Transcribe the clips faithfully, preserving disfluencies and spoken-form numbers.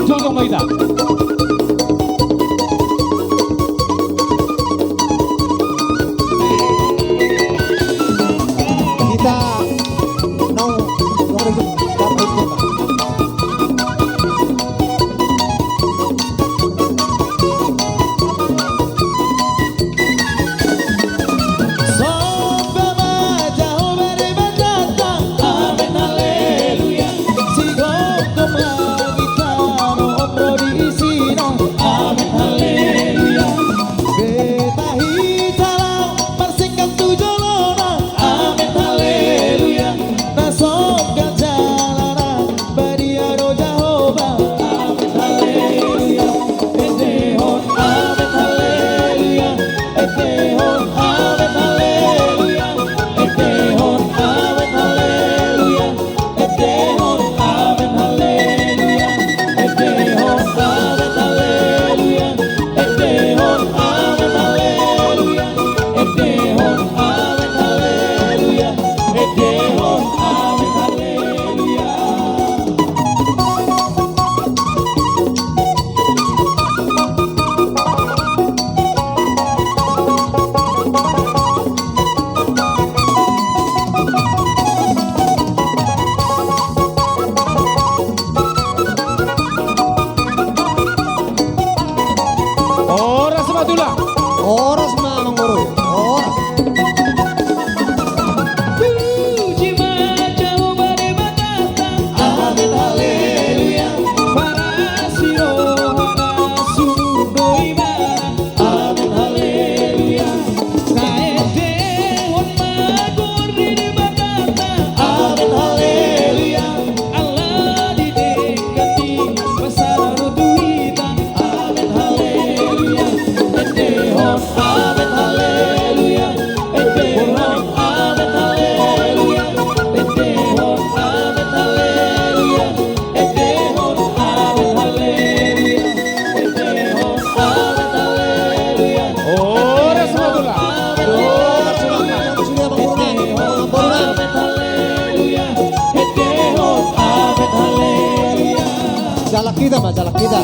Jongkang ma hita. Hita, nau, nau, nau, nau. Somba ma Jahowa Debatanta. Amen, haleluya. Sigomgom langit tano on ro di isina. Amen, haleluya. Beta hita laho marsenggan tu jolona. Amen, haleluya. Na so ganjang jalana, badia do Jahowa. Amen, haleluya. Endehon, amen, haleluya. Endehon, amen, haleluya. Endehon, amen, haleluya. Endehon, amen, haleluya. Endehon, amen, haleluya. Endehon, amen, haleluya. Endehon, amen, haleluya. Endehon, amen, haleluya. Horas ma tulang. Horas ma amangboru. Horas. Puji ma Jahowa Debatanta. Amen, haleluya. Parasi rohana sumur do ibana. Amen, haleluya. Taendehon ma goar ni Debatanta. Amen, haleluya. Ala didenggan i basa do tu hita. Amen, haleluya. Endehon, amen, haleluya. Endehon, amen, haleluya. Endehon, amen, haleluya. Endehon, amen, haleluya. Endehon, amen, haleluya. Horas ma tulang. Horas ma tulang. Endehon, amen, haleluya. Endehon, amen, haleluya. Jalang hita ma, jalang hita.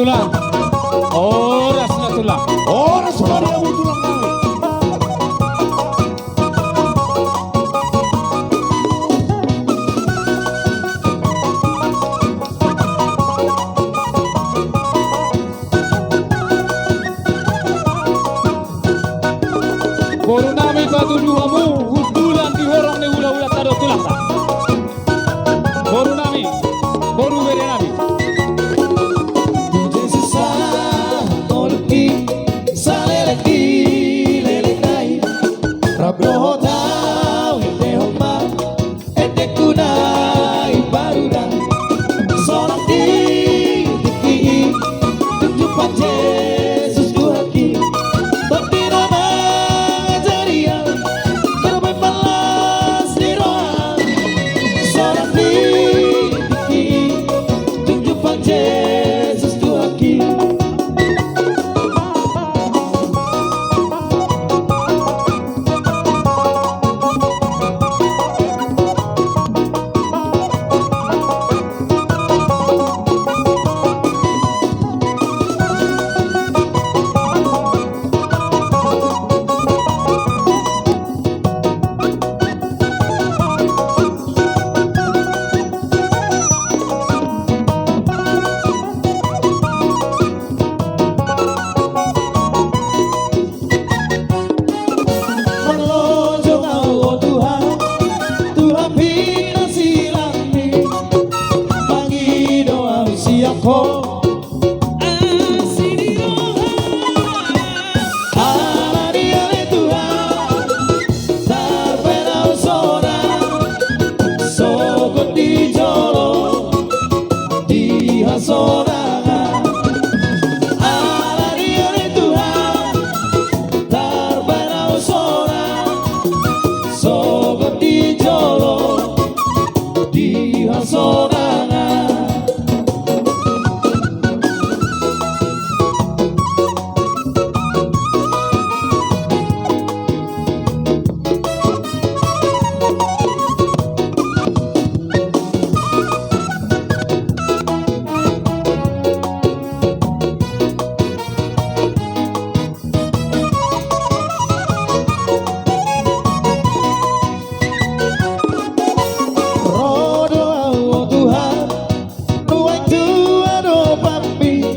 Tulang. Horas ma tulang. Horas ma di hamu tulang nami. Boru nami, patudu hamu hundulan di horong ni hulahulanta do tulang. Boru nami, boru bere nami. Tu Jesus sahat ngolungki, saleleng di lelengna i. Rap dohot au endehon ma endengku na imbaru da. Sonang di tingki i, tung jumpang Jesus Tuhanki. Tondi na mangajari au, tarbaen ma las ni roha. Sonang di tingki i, tung jumpang Jesus Tuhanki. Marlojong au, o Tuhan, tu hambirang ni silangmi, mangido au sian Ho. Asi ni roha. Ala ni ale Tuhan, tarbaen au sonang, sogot di jolo di hasonangan. Ala ni ale Tuhan, tarbaen au sonang, sogot di jolo di hasonangan. Ro do au, o Tuhan, nuaeng tu adopanmi,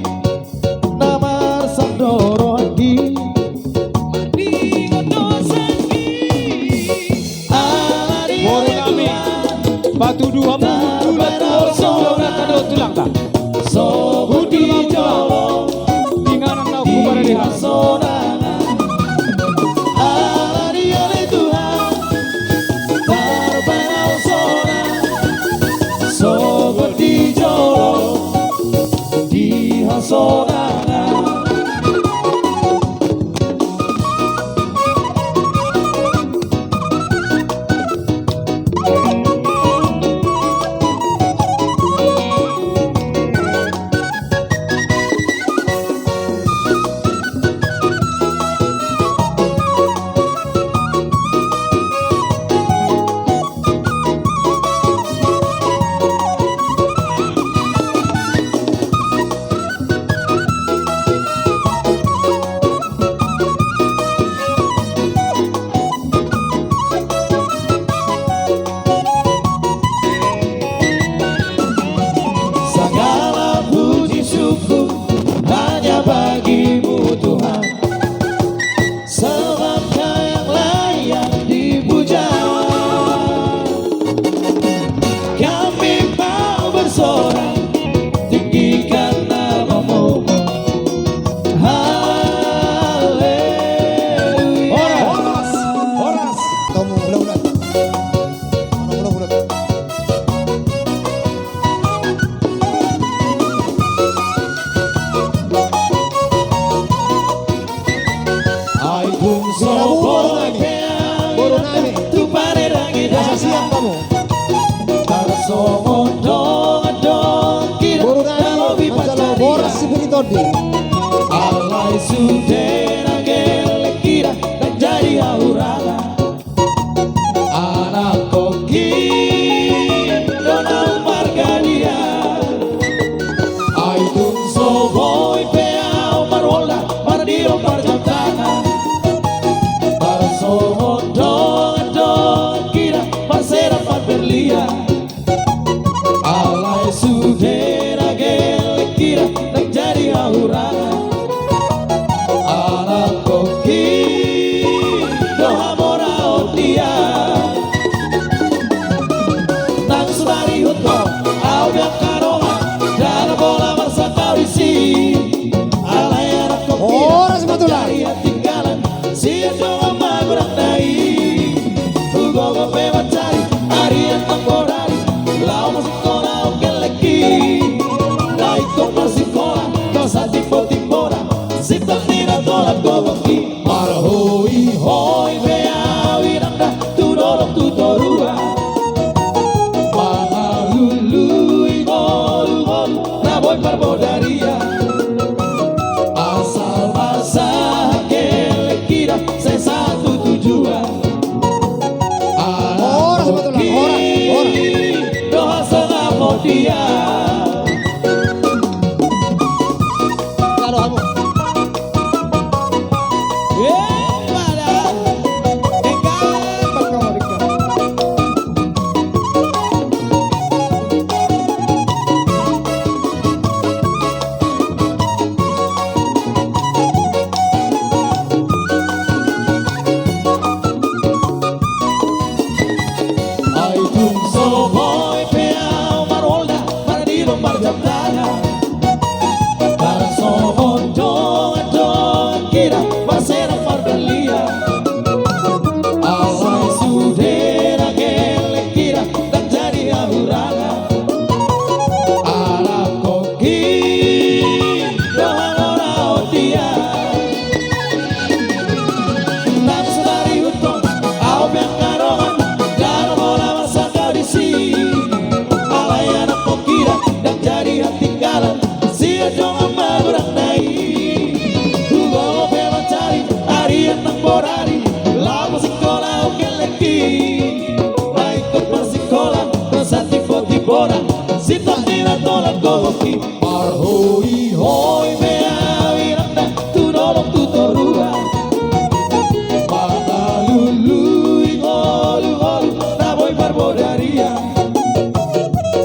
na marsandor rohangki. Ala ni ale Tuhan, patudu hamu hundulan tu horong ni hulahulanta do tulangta. Sogot di jolo di hasonangan. Ala ni ale Tuhan, tarbaen au sonang, sogot di jolo di hasonangan. Sagala puji syukur hanya bagi-Mu, Tuhan. Sebab Kau yang layak dipuja. Kami mau bersorak, tinggikan nama-Mu. Haleluya. Horas, horas. Tau ma ulang-ulang. Ulang-ulang. Ai tung so boi pe au, boru nami, tu parerean ni dangka. Siap hamu. Tarsongon dongan-dongan hita, boru nami, na lobi manjalo pansarian. Boras si Puri Tondi. Alai sude na gelleng hita, na jadi hahurangan. Anakkon do na marga dia. Ai tung so boi Jari hatinggalan sian dongan magurang na i. Hugogo pe mancari arian nang borari, laho masingkola on gellengki. Na ingkon marsingkola do satimbotimbona, sintong ni na tola gogongki. Marhoihoi pe ahu inang da tu dolok tu toruan, mangalului ngolungolu na boi parbodaria. Asal marsahat gellengki da sai satu tujuan. Ora, sebetulna, ora, ora. Anak pongki do hasangapon dia. Kalau kamu. Ai tung so boi pe ahu marolda, mardilo marjamtangan, marsohot dongan-dongan hita, marserang mardalihan. Alai sude na gellengki da, ndang jadi hahurangan. Anak pongki do hangorahon dia. Nang sadari huntong ahu pe angka dongan, ndang pola marsangkap disi. Alai anak pongki da, ndang jadi hatinggalan sian dongan magurang na i. Hugogo pe mancari arian nang borari, laho masingkola on gellengki. Na ingkon marsingkola do satimbotimbona, sintong ni na tola gogongki. Marhoihoi pe ahu inang da tu dolok tu toruan, mangalului ngolungolu na boi parbodaria.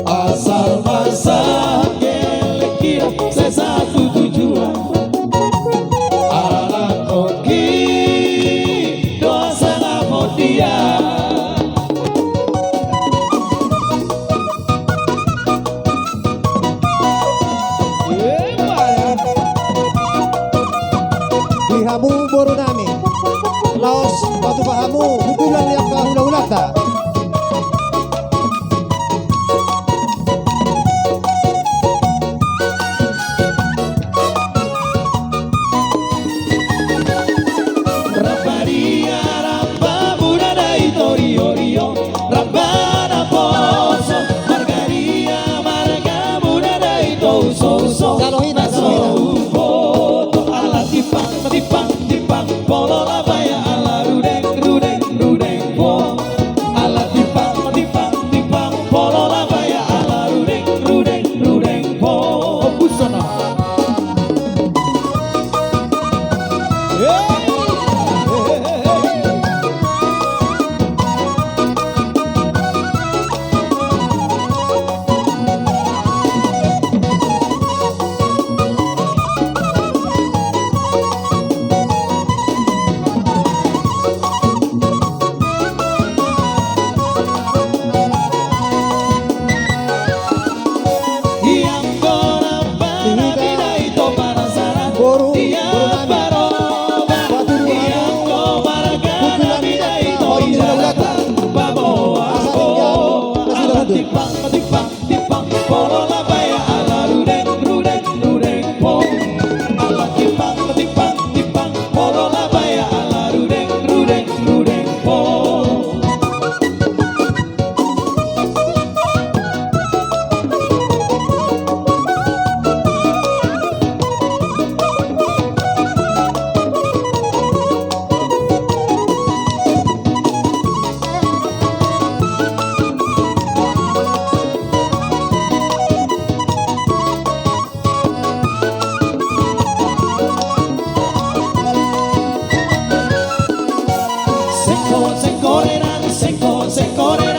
Asal marsahat gellengki da sai satu tujuan. Anak pongki do hasangapon dia. Di hamu boru nami, laos patupa hamu hundulan ni angka hulahulanta. Ramba dia, ramba muna da i toriorio, ramba naposo, marga dia, marga muna da i tousoso. Jalo hita, jalo hita. Naso huboto ala timpang, timpang, timpang, polola baya ala rudeng, rudeng, rudeng, po. Ala timpang, timpang, timpang, polola baya ala rudeng, rudeng, rudeng, po. Busana. Boru, boru nami. Patudu hamu. Kunjungan ni angka hori hulahulanta. Asa tinggal nasida hundul. Timpang, timpang, timpang, polola baya ala rudeng, rudeng, rudeng, po. Ala timpang, timpang, timpang, polola baya ala rudeng, rudeng, rudeng, po. Sengko, sengko, renang, sengko, sengko, renang.